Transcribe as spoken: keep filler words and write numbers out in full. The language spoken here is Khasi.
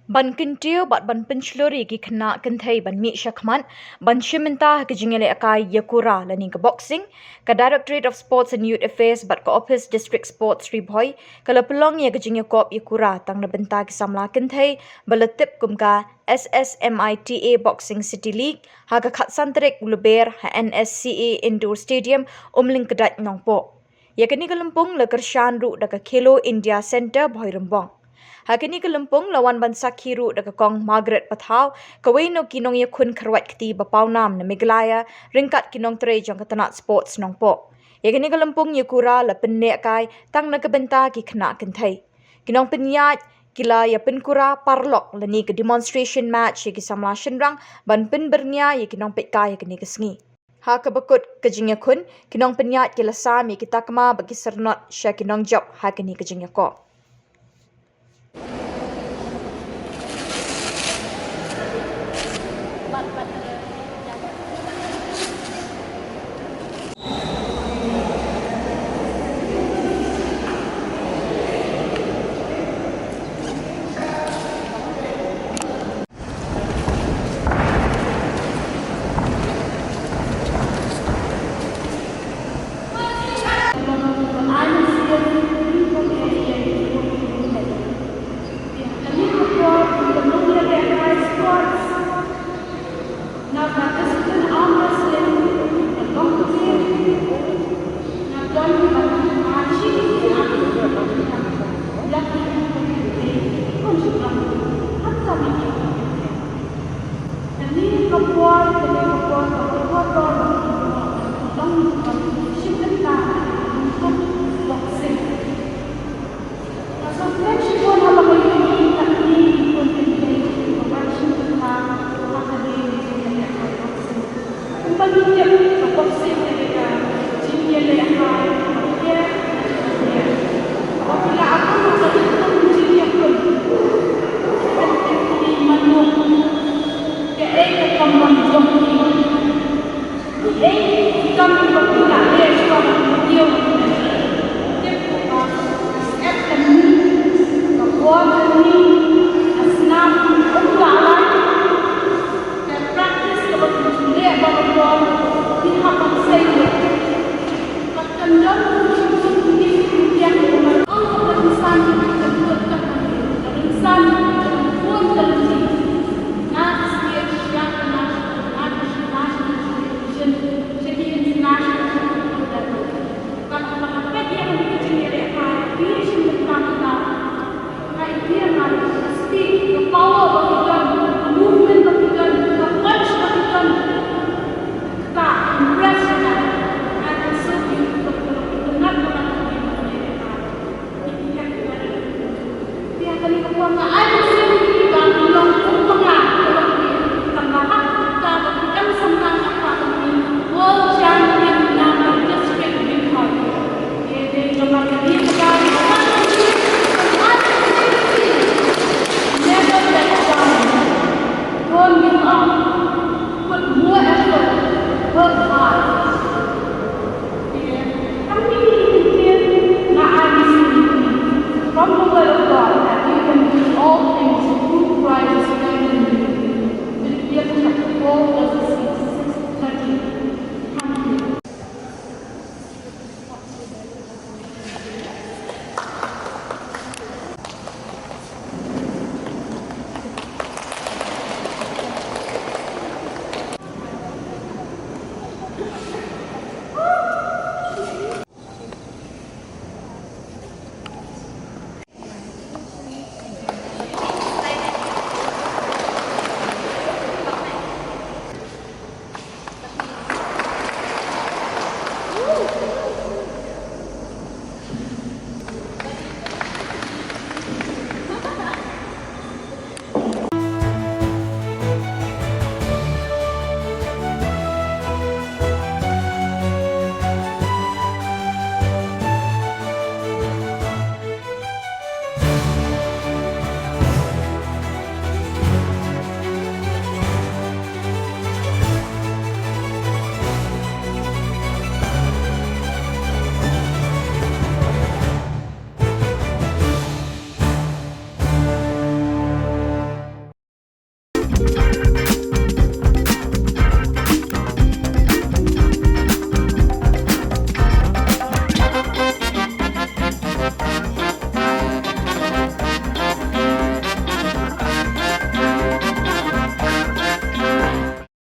Ban kyntiew bad ban pynshlur ïa ki khynnah kynthei ban mih shakhmat ban shim bynta ha ka jingïalehkai ïa kura lane ka boxing, ka Directorate of Sports and Youth Affairs bad ka Office District Sports Ri Bhoi ka la pynlong ïa ka jingïakop ïa kura tang na bynta ki samla kynthei ba la tip kum ka S S M I T A Boxing City League ha ka khatsan tarik u Lber ha N S C A Indoor Stadium, Umlyngkdait, Nongpoh. Ïa kane ka lympung la kyrshan ruh da ka Khelo India Centre, Bhoirymbong. Ha kane ka lympung la wan ban sakhi ruh da ka Kong Margaret Pathaw, kawei na ki nongïakhun kharwait kti ba pawnam na Meghalaya ryngkat ki nongtrei jong ka tnat sports Nongpoh. Ïa kane ka lympung ïa kura la pynlehkai tang na ka bynta ki khynnah kynthei. Ki nongpynïaid ki la ïa pynkura paralok lane ka demonstration match ïa ki samla shynrang ban pynbyrngia ïa ki nongpeitkai ha kane ka sngi. Ha kaba kut ka jingïakhun, ki nongpynïaid ki la sam ïa ki takma bad ki syrnod sha ki nongjop ha kane ka jingïakop.